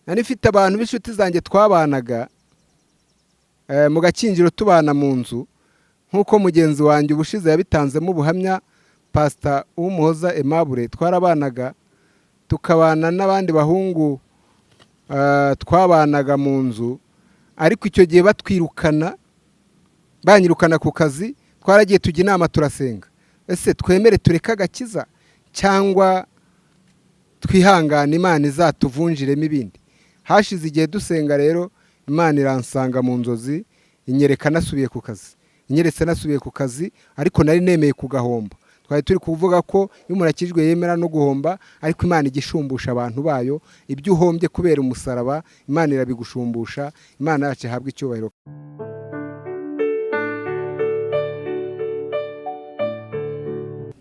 Nari mfite abantu b'inshuti zanjye twabanaga mu Gakinjiro, tubana mu nzu, nk'uko mugenzi wanjye ubushize yabitanzemo ubuhamya, Pasita Umuhoza Aimable. Twarabanaga, tukabana n'abandi bahungu twabanaga mu nzu. Ariko icyo gihe batwirukana, banyirukana ku kazi, twaragiye tujya inama, turasenga: ese twemere tureke agakiza cyangwa twihangane Imana izatuvunjiremo ibindi? Hashize igihe dusenga rero, Imana iransanga mu nzozi, inyereka nasubiye ku kazi, inyeretse nasubiye ku kazi, ariko nari nemeye kugahomba. Twari turi kuvuga ko iyo umuntu akijwe yemera no guhomba, ariko Imana ijya ishumbusha abantu bayo. Ibyo uhombye kubera umusaraba, Imana irabigushumbusha. Imana yacu ihabwa icyubahiro.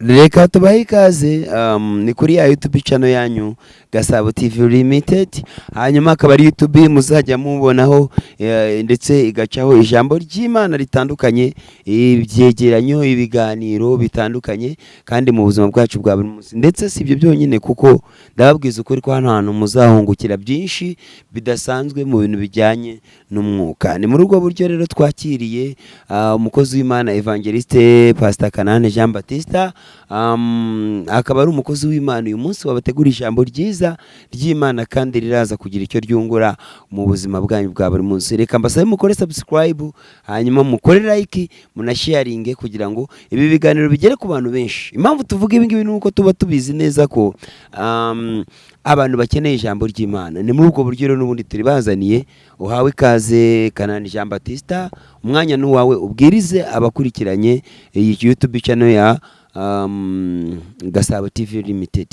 Reka tubahe ikaze. Ni kuri ya YouTube channel yanyu Gasabo TV Limited, hanyuma akaba ari YouTube muzajya mubonaho ndetse igacaho ijambo ry'Imana ritandukanye, ibyegeranyo, ibiganiro bitandukanye kandi mu buzima bwacu bwa buri munsi. Ndetse si ibyo byonyine, kuko ndababwiza ukuri ko hano hantu muzahungukira byinshi bidasanzwe mu bintu bijyanye n'umwuka. Ni muri ubwo buryo rero twakiriye umukozi w'Imana, Evangeliste Pastor Kanani Jean Baptiste, akaba ari umukozi w'Imana uyu munsi wabategura ijambo ryiza ry'Imana kandi riraza kugira icyo ryungura mu buzima bwanyu bwa buri munsi. Reka mbasabe mukore subscribe, hanyuma mukore like, munasharinge kugira ngo ibi biganiro bigere ku bantu benshi. Impamvu tuvuga ibi ngibi ni uko tuba tubizi neza ko abantu bakeneye ijambo ry'Imana. Ni muri ubwo buryo rero n'ubundi turibazaniye. Uhawe ikaze, Kanani Jean Baptiste, umwanya ni uwawe, ubwirize abakurikiranye iyi YouTube channel ya Gasabo TV Limited.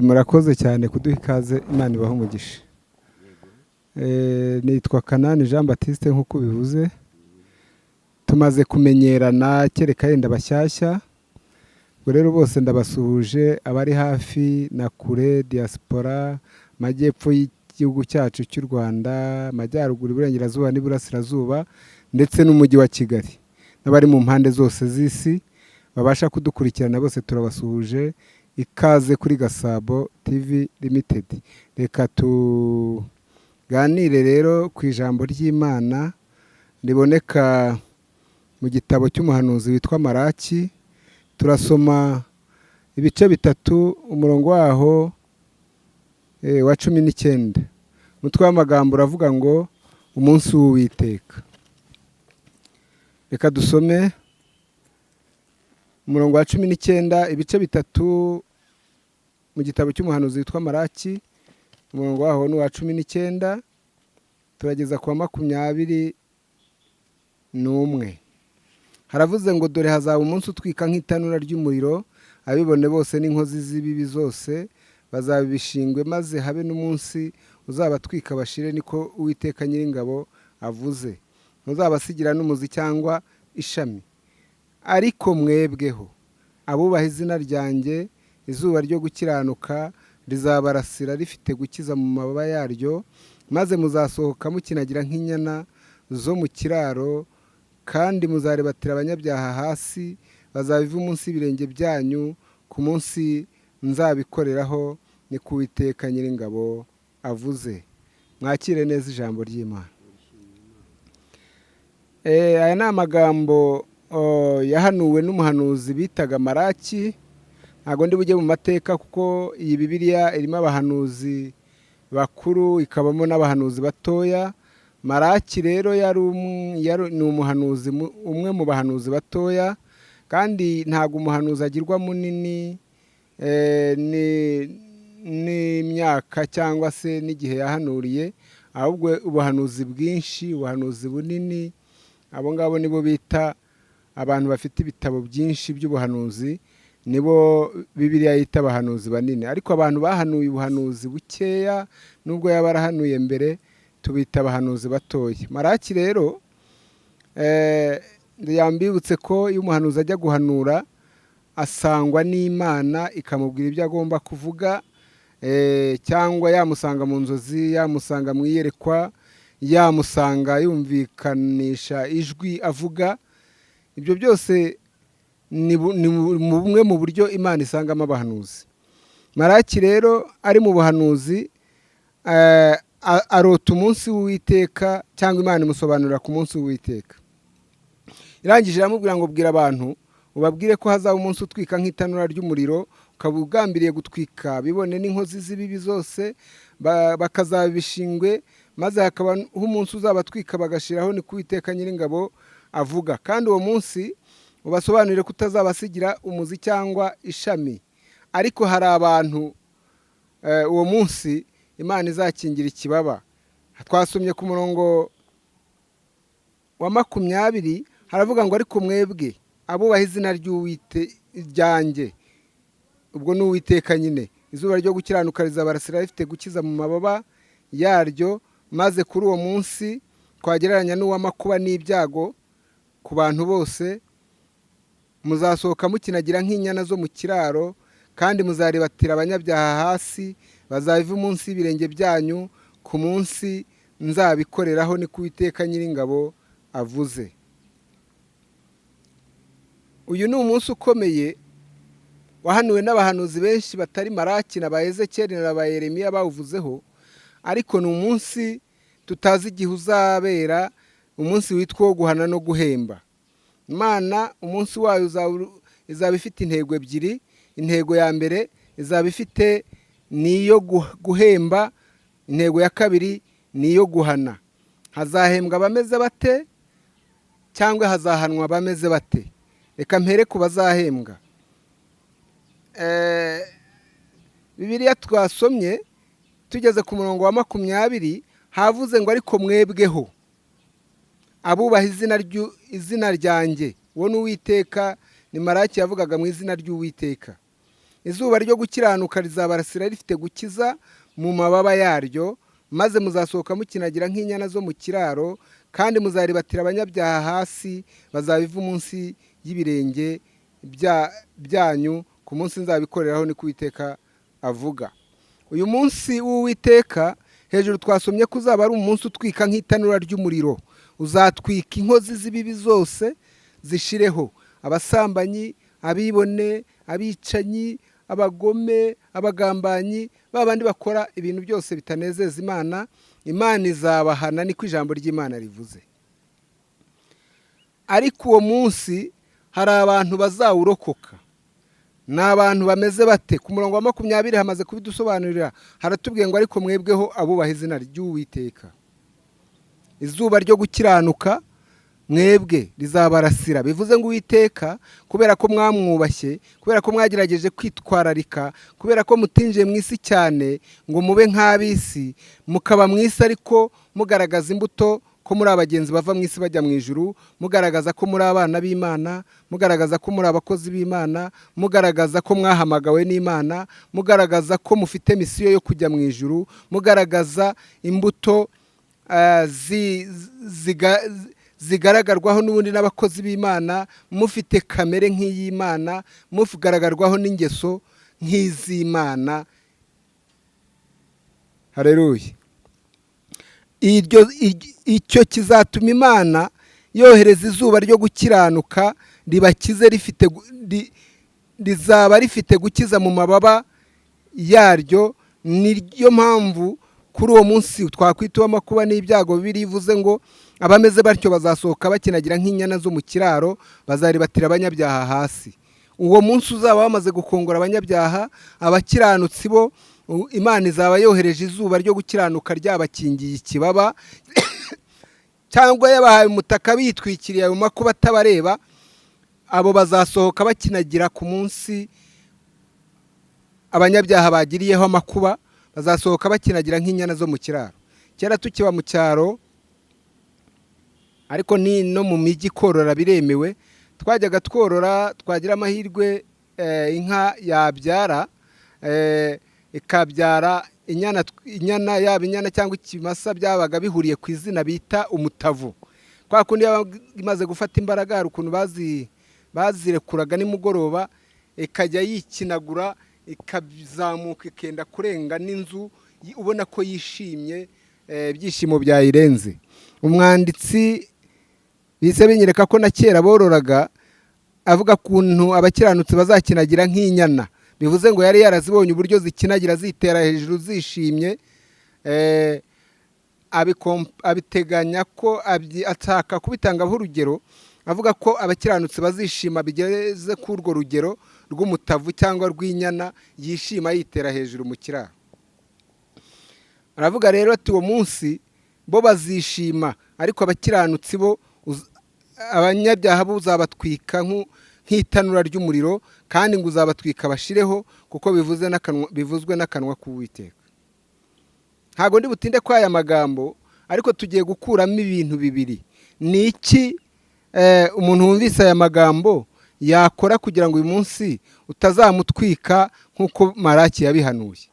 Murakoze cyane kuduha ikaze, Imana ibahe umugisha. Nitwa Kanani Jean Baptiste nk'uko ubivuze, tumaze kumenyerana, kereka yenda bashyashya. Ubwo rero bose ndabasuhuje, abari hafi na kure, diaspora, amajyepfo y'igihugu cyacu cy'u Rwanda, amajyaruguru, iburengerazuba n'iburasirazuba, ndetse n'umujyi wa Kigali, n'abari mu mpande zose z'isi babasha kudukurikirana, bose turabasuhuje. Ikaze kuri Gasabo TV Limited. Reka tuganire rero ku ijambo ry'Imana riboneka mu gitabo cy'umuhanuzi witwa Maraki. Turasoma ibice 3, umurongo waho wa 19. Umutwe w'amagambo uravuga ngo umunsi w'Uwiteka. Reka dusome umurongo wa 19, ibice 3 mu gitabo cy'umuhanuzi witwa Maraki, umurongo waho ni uwa 19, turageza ku wa 21. Haravuze ngo: dore hazaba umunsi utwika nk'itanura ry'umuriro, abibone bose n'inkozi z'ibibi zose bazabishingwe, maze habe n'umunsi uzabatwika bashire, niko Uwiteka Nyiringabo avuze. Ntuzabasigira n'umuzi cyangwa ishami. Ariko mwebweho abubaha izina ryanjye, izuba ryo gukiranuka rizabarasira rifite gukiza mu mababa yaryo, maze muzasohoka mukinagira nk'inyana zo mu kiraro, kandi muzarebatira abanyabyaha hasi, bazabiva munsi y'ibirenge byanyu ku munsi nzabikoreraho, ni ku Uwiteka Nyiringabo avuze. Mwakire neza ijambo ry'Imana. Aya ni amagambo yahanuwe n'umuhanuzi bitaga Maraki. Ntabwo ndi bujye mu mateka, kuko iyi Bibiliya irimo abahanuzi bakuru, ikabamo n'abahanuzi batoya. Maraki rero ni umuhanuzi, umwe mu bahanuzi batoya, kandi ntabwo umuhanuzi agirwa munini n'imyaka cyangwa se n'igihe yahanuriye, ahubwo ubuhanuzi bwinshi, ubuhanuzi bunini, abo ngabo nibo bita abantu bafite ibitabo byinshi by'ubuhanuzi, nibo Bibiliya yita abahanuzi banini. Ariko abantu bahanuye ubuhanuzi bukeya, nubwo yaba yarahanuye mbere, tubita abahanuzi batoya. Maraki rero yambibutse ko iyo umuhanuzi ajya guhanura asangwa n'Imana, ikamubwira ibyo agomba kuvuga, cyangwa yamusanga mu nzozi, yamusanga mu iyerekwa, yamusanga yumvikanisha ijwi avuga. Ibyo byose ni bumwe mu buryo Imana isangamo abahanuzi. Maraki rero ari mu buhanuzi. Arota umunsi w'Uwiteka, cyangwa Imana imusobanurira ku munsi w'Uwiteka. Irangije iramubwira ngo: "Bwira abantu, ubabwire ko hazaba umunsi utwika nk'itanura ry'umuriro, ukaba ugambiriye gutwika bibone n'inkozi z'ibibi zose, bakazaba ibishingwe, maze hakabaho umunsi uzabatwika bagashiraho, ni ku Uwiteka Nyiringabo avuga. Kandi uwo munsi ubasobanurire ko utazabasigira umuzi cyangwa ishami." Ariko hari abantu uwo munsi Imana izakingira ikibaba. Twasomye ku murongo wa 20, haravuga ngo: "Ariko mwebwe abubaha izina ry'Uwite ryanjye," ubwo ni Uwiteka nyine, "izuba ryo gukiranuka rizabarasira rifite gukiza mu mababa yaryo, maze kuri uwo munsi twagereranya n'uw'amakuba n'ibyago ku bantu bose, muzasohoka mukinagira nk'inyana zo mu kiraro, kandi muzaribatira abanyabyaha hasi, bazava munsi y'ibirenge byanyu ku munsi nzabikoreraho, ni ku Uwiteka Nyiringabo avuze." Uyu ni umunsi ukomeye wahanuwe n'abahanuzi benshi batari Maraki na ba Ezekeri na ba Yeremiya bawuvuzeho, ariko ni umunsi tutazi igihe uzabera, umunsi witwa uwo guhana no guhemba. Imana umunsi wayo izaba ifite intego ebyiri. Intego ya mbere izaba ifite ni iyo guhemba, intego ya kabiri ni iyo guhana. Hazahembwa abameze bate, cyangwa hazahanwa abameze bate? Reka mpere ku bazahembwa. Bibiliya twasomye, tugeze ku murongo wa 20, havuze ngo: "Ariko mwebweho abubaha izina ryanjye," uwo ni Uwiteka, ni Maraki yavugaga mu izina ry'Uwiteka, "izuba ryo gukiranuka rizabarasira rifite gukiza mu mababa yaryo, maze muzasohoka mukinagira nk'inyana zo mu kiraro, kandi muzaribatira abanyabyaha hasi, bazabiva munsi y'ibirenge byanyu ku munsi nzabikoreraho, ni ku Uwiteka avuga." Uyu munsi w'Uwiteka hejuru twasomye ko uzaba ari umunsi utwika nk'itanura ry'umuriro, uzatwika inkozi z'ibibi zose zishireho: abasambanyi, abibone, abicanyi, abagome, abagambanyi, ba bandi bakora ibintu byose bitanezeza Imana. Imana izabahana, niko ijambo ry'Imana rivuze. Ariko uwo munsi hari abantu bazawurokoka. Ni abantu bameze bate? Ku murongo wa 20 hamaze kubidusobanurira, haratubwiye ngo: "Ariko mwebweho abubaha izina ry'Uwiteka, izuba ryo gukiranuka mwebwe rizabarasira." Bivuze ngo Uwiteka, kubera ko mwamwubashye, kubera ko mwagerageje kwitwararika, kubera ko mutinjiye mu isi cyane ngo mube nk'ab'isi, mukaba mu isi ariko mugaragaza imbuto ko muri abagenzi bava mu isi bajya mu ijuru, mugaragaza ko muri abana b'Imana, mugaragaza ko muri abakozi b'Imana, mugaragaza ko mwahamagawe n'Imana, mugaragaza ko mufite misiyo yo kujya mu ijuru, mugaragaza imbuto zigaragarwaho n'ubundi n'abakozi b'Imana, mufite kamere nk'iy'Imana, mugaragarwaho n'ingeso nk'iz'Imana. Hareruye! Icyo kizatuma Imana yohereza izuba ryo gukiranuka ribakize, rizaba rifite gukiza mu mababa yaryo. Niyo mpamvu kuri uwo munsi twakwita uw'amakuba n'ibyago, Bibiliya ivuze ngo abameze batyo bazasohoka bakinagira nk'inyana zo mu kiraro, bazaribatira abanyabyaha hasi. Uwo munsi uzaba wamaze gukongora abanyabyaha. Abakiranutsi bo Imana izaba yohereje izuba ryo gukiranuka ryabakingiye ikibaba, cyangwa yabahaye umutaka bitwikiriye ayo makuba atabareba. Abo bazasohoka bakinagira ku munsi abanyabyaha bagiriyeho amakuba, bazasohoka bakinagira nk'inyana zo mu kiraro. Kera tukiba mu cyaro, ariko ni no mu mijyi korora biremewe, twajyaga tworora, twagira amahirwe inka yabyara, ikabyara inyana, yaba inyana cyangwa ikimasa, byabaga bihuriye ku izina bita umutavu. Kwa kundi yabaga imaze gufata imbaraga, hari ukuntu bazirekuraga nimugoroba, ikajya yikinagura, ikazamuka, ikenda kurenga n'inzu, ubona ko yishimye, ibyishimo byayirenze. Umwanditsi bise binyereka ko na kera bororaga, avuga ukuntu abakiranutsi bazakinagira nk'inyana, bivuze ngo yari yarazibonye uburyo zikinagira, zitera hejuru, zishimye. Abiteganya ko ataka kubitangaho urugero, avuga ko abakiranutsi bazishima bigeze ku urwo rugero rw'umutavu cyangwa rw'inyana yishima yitera hejuru mu kiraro. Aravuga rero ati uwo munsi bo bazishima, ariko abakiranutsi bo abanyabyaha bo uzabatwika nk'itanura ry'umuriro, kandi ngo uzabatwika bashireho, kuko bivuzwe n'akanwa k'Uwiteka. Ntabwo ndi butinde kwa aya magambo, ariko tugiye gukuramo ibintu bibiri. Ni iki umuntu wumvise aya magambo yakora kugira ngo uyu munsi utazamutwika nk'uko Maraki yabihanuye?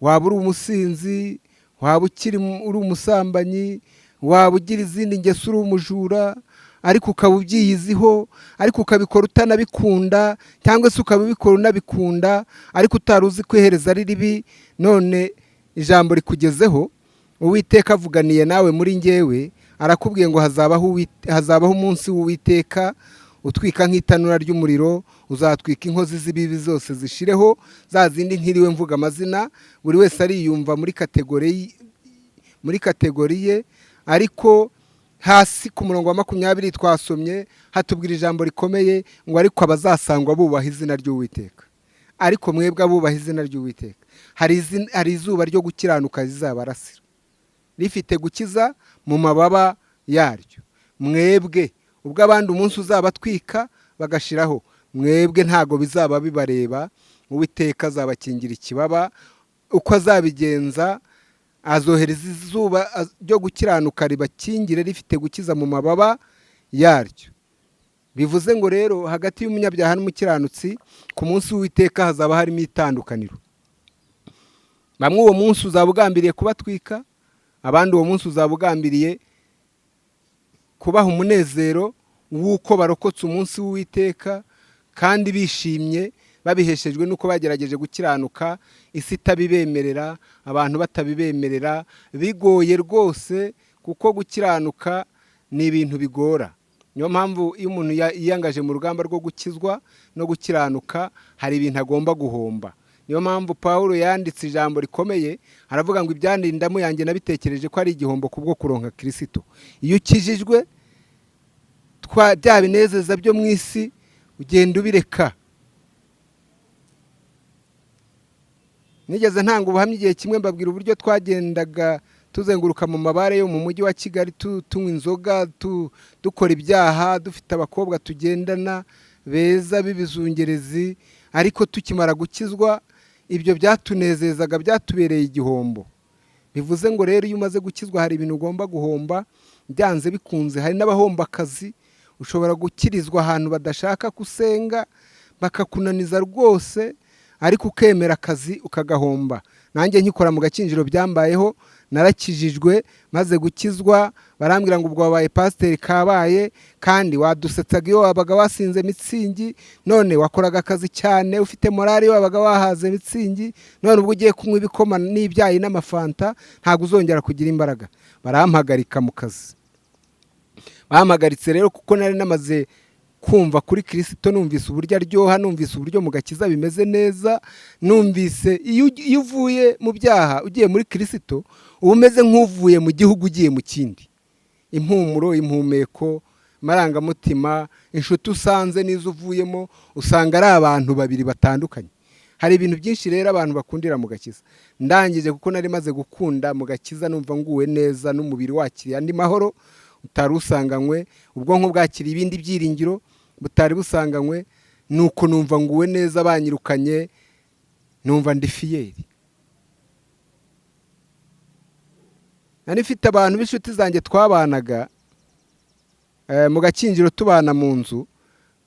Waba uri umusinzi, waba ukiri uri umusambanyi, waba ugira izindi ngeso, uri umujura, ariko ukaba ubyiyiziho, ariko ukabikora utanabikunda, cyangwa se ukaba ubikora unabikunda ariko utari uzi ko iherezo ari ribi. None ijambo rikugezeho, Uwiteka avuganiye nawe muri njyewe, arakubwiye ngo hazabaho umunsi w'Uwiteka utwika nk'itanura ry'umuriro, uzatwika inkozi z'ibibi zose zishireho, za zindi ntiriwe mvuga amazina, buri wese ariyumva muri catégorie ye. Ariko hasi ku murongo wa 20 twasomye hatubwira ijambo rikomeye ngo ariko abazasangwa bubaha izina ry'Uwiteka, ariko mwebwe abubaha izina ry'Uwiteka, hari izuba ryo gukiranuka rizabarasira rifite gukiza mu mababa yaryo. Mwebwe ubwo abandi umunsi uzabatwika bagashiraho, mwebwe ntago bizaba bibareba. Uwiteka azabakingira ikibaba. Uko azabigenza, azohereza izuba ryo gukiranuka ribakingire rifite gukiza mu mababa yaryo. Bivuze ngo rero hagati y'umunyabyaha n'umukiranutsi ku munsi w'Uwiteka hazaba harimo itandukaniro. Bamwe uwo munsi uzaba ugambiriye kubatwika, abandi uwo munsi uzaba ugambiriye kubaha umunezero w'uko barokotse umunsi w'Uwiteka, kandi bishimye babiheshejwe n'uko bagerageje gukiranuka, isi itabibemerera, abantu batabibemerera, bigoye rwose, kuko gukiranuka ni ibintu bigora. Niyo mpamvu iyo umuntu yiyangaje mu rugamba rwo gukizwa no gukiranuka, hari ibintu agomba guhomba. Niyo mpamvu Pawulo yanditse ijambo rikomeye, aravuga ngo ibyandindamu yanjye nabitekereje ko ari igihombo kubwo kuronka Kirisito. Iyo ukijijwe, bya binezeza byo mu isi ugenda ubireka. Nigeze ntanga ubuhamya igihe kimwe, mbabwira uburyo twagendaga tuzenguruka mu mabare yo mu mujyi wa Kigali, tunywa inzoga, dukora ibyaha, dufite abakobwa tugendana beza b'ibizungerezi, ariko tukimara gukizwa ibyo byatunezezaga byatubereye igihombo. Bivuze ngo rero iyo umaze gukizwa hari ibintu ugomba guhomba byanze bikunze. Hari n'abahomba akazi, ushobora gukirizwa ahantu badashaka kusenga bakakunaniza rwose, ariko ukemera akazi ukagahomba. Nanjye nkikora mu Gakinjiro byambayeho, narakijijwe, maze gukizwa barambwira ngo ubwo wabaye pasiteri kabaye, kandi wadusetsaga iyo wabaga wasinze mitsingi, none wakoraga akazi cyane ufite morale iyo wabaga wahaze mitsingi, none ubwo ugiye kunywa ibikoma n'ibyayi n'amafanta ntabwo uzongera kugira imbaraga. Barampagarika mu kazi. Bampagaritse rero kuko nari namaze kumva kuri Kirisito, numvise uburyo aryoha, numvise uburyo mu gakiza bimeze neza, numvise iyo uvuye mu byaha ugiye muri Kirisito uba umeze nk'uvuye mu gihugu ugiye mu kindi. Impumuro, impumeko, amarangamutima, inshuti usanze n'izo uvuyemo usanga ari abantu babiri batandukanye. Hari ibintu byinshi rero abantu bakundira mu gakiza. Ndangije kuko nari maze gukunda mu gakiza, numva nguwe neza n'umubiri wakiriye andi mahoro utari usanganywe, ubwonko bwakiriye ibindi byiringiro butari busanganywe, nuko numva nguwe neza, banyirukanye numva ndi fier. Nari mfite abantu b'inshuti zanjye twabanaga mu Gakinjiro, tubana mu nzu,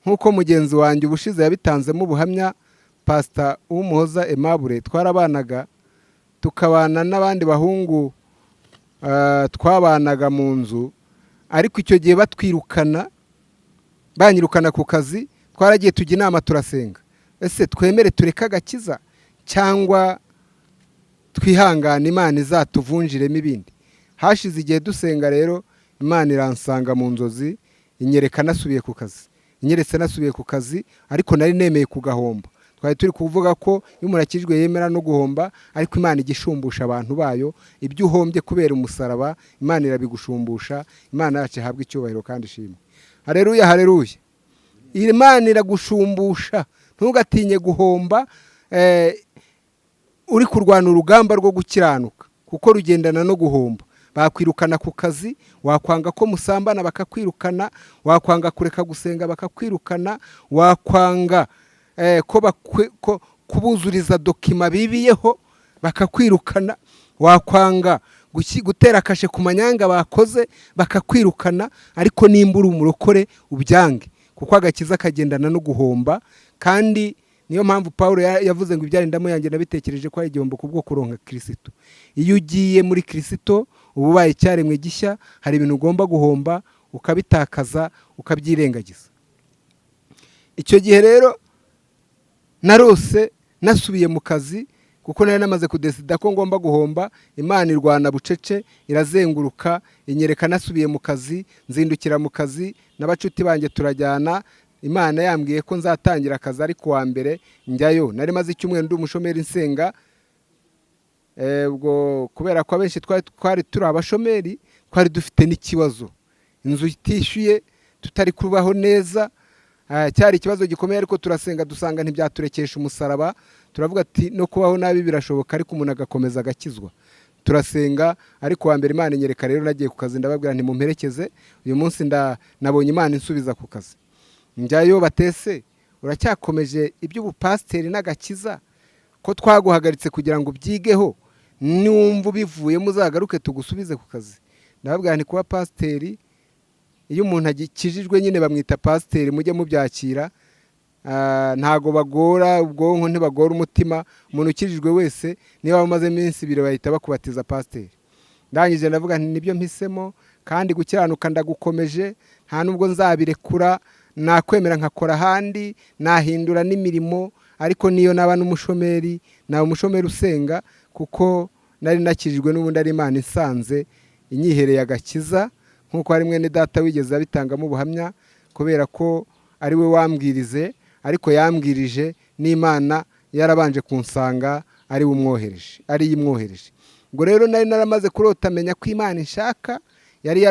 nk'uko mugenzi wanjye ubushize yabitanzemo ubuhamya, Pastor Uwumuhoza Aimable, twarabanaga tukabana n'abandi bahungu twabanaga mu nzu, ariko icyo gihe batwirukana, banyirukana ku kazi, twaragiye tujya inama turasenga, ese twemere tureke agakiza cyangwa twihangane Imana izatuvunjiremo ibindi. Hashize igihe dusenga rero, Imana iransanga mu nzozi, inyereka nasubiye ku kazi, inyeretse nasubiye ku kazi, ariko nari nemeye kugahomba. Twari turi kuvuga ko iyo umuntu akijijwe yemera no guhomba, ariko Imana igishumbusha abantu bayo. Ibyo uhombye kubera umusaraba, Imana irabigushumbusha. Imana yacu ihabwa icyubahiro kandi ishimwe. Hareruya, hareruya! Imana iragushumbusha, ntugatinye guhomba uri kurwana urugamba rwo gukiranuka, kuko rugendana no guhomba. Bakwirukana ku kazi, wakwanga ko musambana bakakwirukana, wakwanga kureka gusenga bakakwirukana, wakwanga ko kubuzuriza document bibiyeho bakakwirukana, wakwanga gutera kashe ku manyanga bakoze bakakwirukana. Ariko nimba uri umurokore, ubyange, kuko agakiza kagendana no guhomba. Kandi niyo mpamvu Paul yavuze ngo ibyari indamu yanjye nabitekereje ko ari igihombo kubwo kuronka Kirisito. Iyo ugiye muri Kirisito, uba ubaye icyaremwe gishya. Hari ibintu ugomba guhomba, ukabitakaza, ukabyirengagiza. Icyo gihe rero narose nasubiye mu kazi, kuko nari namaze kudecida ko ngomba guhomba. Imana irwana bucece, irazenguruka, inyereka nasubiye mu kazi. Nzindukira mu kazi n'abacuti banjye, turajyana. Imana yambwiye ko nzatangira akazi ari kuwa mbere. Njyayo, nari maze icyumweru ndi umushomeri nsenga. Ubwo kubera ko abenshi twari turi abashomeri, twari dufite n'ikibazo, inzu itishyuye, tutari kubaho neza. Cyari ikibazo gikomeye, ariko turasenga, dusanga ntibyaturekesha umusaraba. Turavuga ati no kubaho nabi birashoboka, ariko umuntu agakomeza agakizwa. Turasenga, ariko wa mbere Imana inyereka rero nagiye ku kazi. Ndababwira nti mumperekeze uyu munsi, nabonye Imana insubiza ku kazi. Njyayo, batese uracyakomeje iby'ubupasiteri n'agakiza, ko twaguhagaritse kugira ngo ubyigeho, niwumva ubivuyemo uzagaruke tugusubize ku kazi? Ndababwira nti kuba pasiteri, iyo umuntu agikijijwe nyine bamwita pasiteri, mujye mubyakira. Ntago bagora ubwonko, ntibagora umutima. Umuntu ukijijwe wese, niba umaze iminsi 2, bahita bakubatiza pasiteri. Ndangije ndavuga nti nibyo mpisemo, kandi gukiranuka ndagukomeje, nta nubwo nzabirekura. Nakwemera nkakora ahandi, nahindura n'imirimo, ariko niyo naba n'umushomeri, naba umushomeri usenga, kuko nari nakijijwe n'ubundi ari Imana insanze, inyihereye agakiza, nk'uko hari mwene data wigeze abitangamo ubuhamya, kubera ko ari we wambwirize, ariko yambwirije n'Imana yarabanje kunsanga, ari we umwohereje, ari yo imwohereje. Ubwo rero nari naramaze kurota, amenya ko Imana ishaka, yari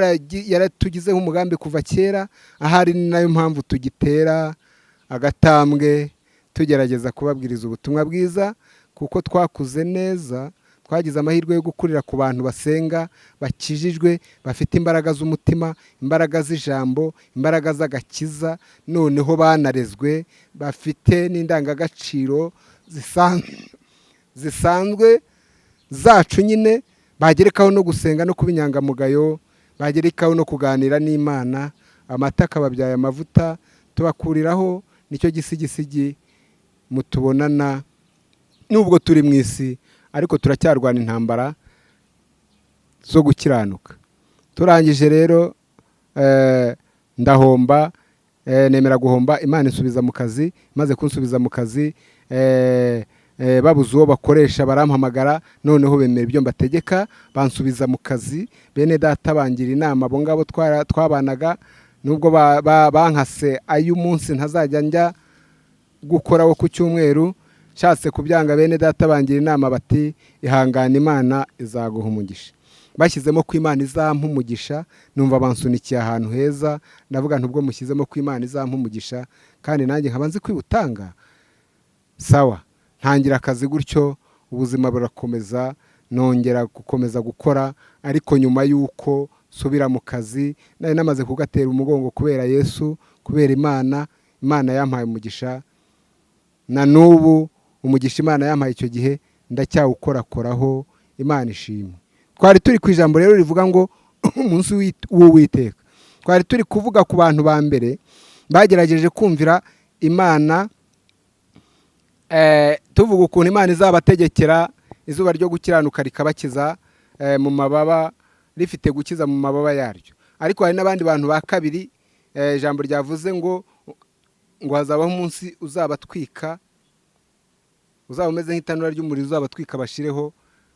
yaratugizeho umugambi kuva kera. Ahari ni nayo mpamvu tugitera agatambwe, tugerageza kubabwiriza ubutumwa bwiza, kuko twakuze neza, twagize amahirwe yo gukurira ku bantu basenga, bakijijwe, bafite imbaraga z'umutima, imbaraga z'ijambo, imbaraga z'agakiza, noneho banarezwe bafite n'indangagaciro zisanzwe zacu nyine, bagerekaho no gusenga no kuba inyangamugayo, bagerekaho no kuganira n'Imana, amata akababyaye amavuta. Tubakuriraho nicyo gisigisigi mutubonana. Nubwo turi mu isi, ariko turacyarwana intambara zo gukiranuka. Turangije rero, ndahomba, nemera guhomba, Imana insubiza mu kazi. Imaze kunsubiza mu kazi, babuze uwo bakoresha, barampamagara, noneho bemera ibyo mbategeka, bansubiza mu kazi. Bene data bangira inama, abo ngabo twabanaga, nubwo bankase ay'umunsi ntazajya njya gukora wo ku cyumweru, nshatse kubyanga, bene data bangira inama bati ihangane, Imana izaguha umugisha. Bashyizemo ko Imana izampa umugisha, numva bansunikiye ahantu heza. Ndavuga nti ubwo mushyizemo ko Imana izampa umugisha, kandi nanjye nkaba nzi kwiwutanga, sawa. Ntangira akazi gutyo, ubuzima burakomeza, nongera gukomeza gukora. Ariko nyuma y'uko nsubira mu kazi, nari namaze kugatera umugongo kubera Yesu, kubera Imana. Imana yampaye umugisha, na n'ubu umugisha Imana yampaye icyo gihe ndacyawukorakoraho. Imana ishimwe. Twari turi ku ijambo rero rivuga ngo umunsi w'Uwiteka. Twari turi kuvuga ku bantu ba mbere bagerageje kumvira Imana, tuvuga ukuntu Imana izabategekera izuba ryo gukiranuka rikabakiza mu mababa, rifite gukiza mu mababa yaryo. Ariko hari n'abandi bantu ba kabiri, ijambo ryavuze ngo hazabaho umunsi uzabatwika, uzaba umeze nk'itanura ry'umuriro, uzabatwika bashireho,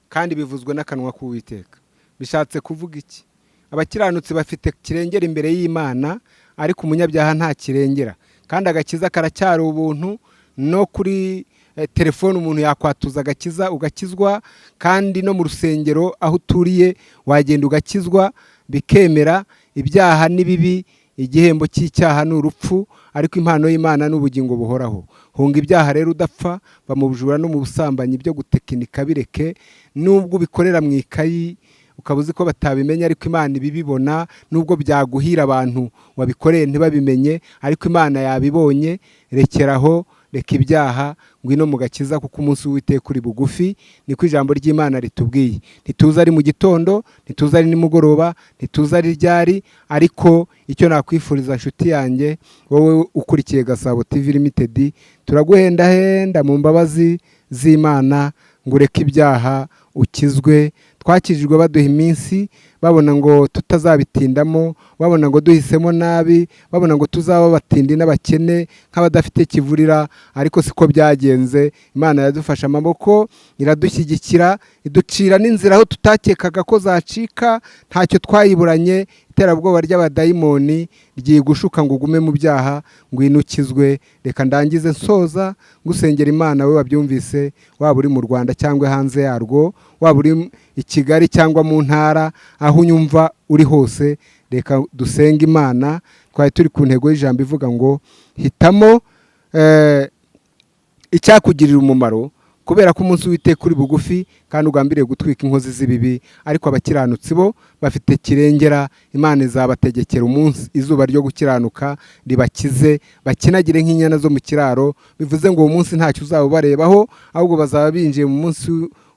kandi bivuzwe n'akanwa k'Uwiteka. Bishatse kuvuga iki? Abakiranutsi bafite kirengera imbere y'Imana, ariko umunyabyaha nta kirengera, kandi agakiza karacyari ubuntu no kuri telefone umuntu yakwatuza agakiza ugakizwa, kandi no mu rusengero aho uturiye wagenda ugakizwa bikemera. Ibyaha ni bibi, igihembo cy'icyaha ni urupfu, ariko impano y'Imana ni ubugingo buhoraho. Hunga ibyaha rero udapfa, va mu bujura no mu busambanyi byo gutekinika bireke, nubwo ubikorera mu ikayi ukaba uzi ko batabimenya, ariko Imana ibibibona. Nubwo byaguhira abantu wabikoreye ntibabimenye, ariko Imana yabibonye. Rekeraho, reka ibyaha, ngwino mu gakiza, kuko umunsi w'Uwiteka uri bugufi. Niko ijambo ry'Imana ritubwiye. Ntituzi ari mu gitondo, ntituzi ari nimugoroba, ntituzi ari ryari, ariko icyo nakwifuriza nshuti yanjye wowe ukurikiye Gasabo TV Limited, turaguhendahenda mu mbabazi z'Imana ngo ureke ibyaha ukizwe. Twakijijwe baduha iminsi, babona ngo tutazabitindamo, babona ngo duhisemo nabi, babona ngo tuzaba abatindi n'abakene nk'abadafite kivurira, ariko siko byagenze. Imana yadufashe amaboko, iradushyigikira, iducira n'inzira aho tutakekaga ko zacika. Ntacyo twayiburanye. Iterabwoba ry'abadayimoni ryigushuka ngo ugume mu byaha, ngwino ukizwe. Reka ndangize nsoza ngusengera Imana, we wabyumvise, waba uri mu Rwanda cyangwa hanze yarwo, waba uri i Kigali cyangwa mu ntara, aho unyumva uri hose, reka dusenge Imana. Twari turi ku ntego y'ijambo ivuga ngo hitamo icyakugirira umumaro, kubera ko umunsi w'Uwiteka uri bugufi kandi ugambiriye gutwika inkozi z'ibibi, ariko abakiranutsi bo bafite kirengera. Imana izabategekera umunsi izuba ryo gukiranuka ribakize, bakinagire nk'inyana zo mu kiraro. Bivuze ngo uwo munsi ntacyo uzaba ubarebaho, ahubwo bazaba binjiye mu munsi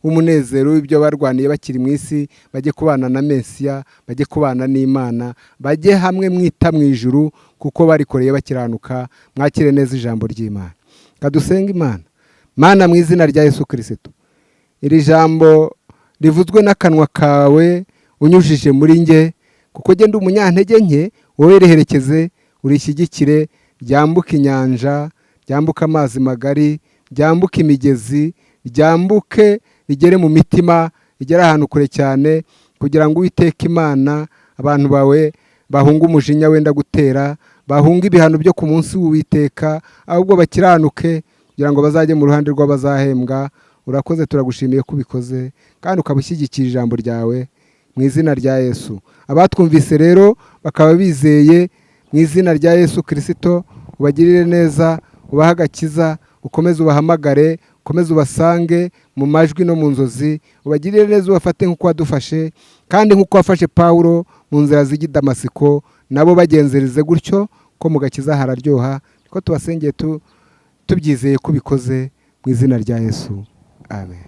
w'umunezero w'ibyo barwaniye bakiri mu isi, bajye kubana na Mesiya, bajye kubana n'Imana, bajye hamwe mwita mu ijuru, kuko barikoreye bakiranuka. Mwakire neza ijambo ry'Imana. Kadusenga Imana. Mana, mu izina rya Yesu Kirisito, iri jambo rivuzwe n'akanwa kawe unyujije muri nge, kuko genda umunyantege nke, wowe riherekeze urishyigikire, ryambuke inyanja, ryambuke amazi magari, ryambuke imigezi, ryambuke rigere mu mitima, rigere ahantu kure cyane, kugira ngo Uwiteka Imana abantu bawe bahunge umujinya wenda gutera, bahunge ibihano byo ku munsi w'Uwiteka, ahubwo bakiranuke kugira ngo bazajye mu ruhande rw'abazahembwa. Urakoze, turagushimiye ko ubikoze kandi ukaba ushyigikiye ijambo ryawe, mu izina rya Yesu. Abatwumvise rero bakaba bizeye, mu izina rya Yesu Kirisito ubagirire neza, ubahe agakiza, ukomeze ubahamagare, ukomeze ubasange mu majwi no mu nzozi, ubagirire neza, ubafate nk'uko wadufashe, kandi nk'uko wafashe Pawulo mu nzira zijya i Damasiko, nabo bagenzereze gutyo, ko mu gakiza hararyoha. Niko tubasengeye tubyizeye ko ubikoze, mu izina rya Yesu, amen.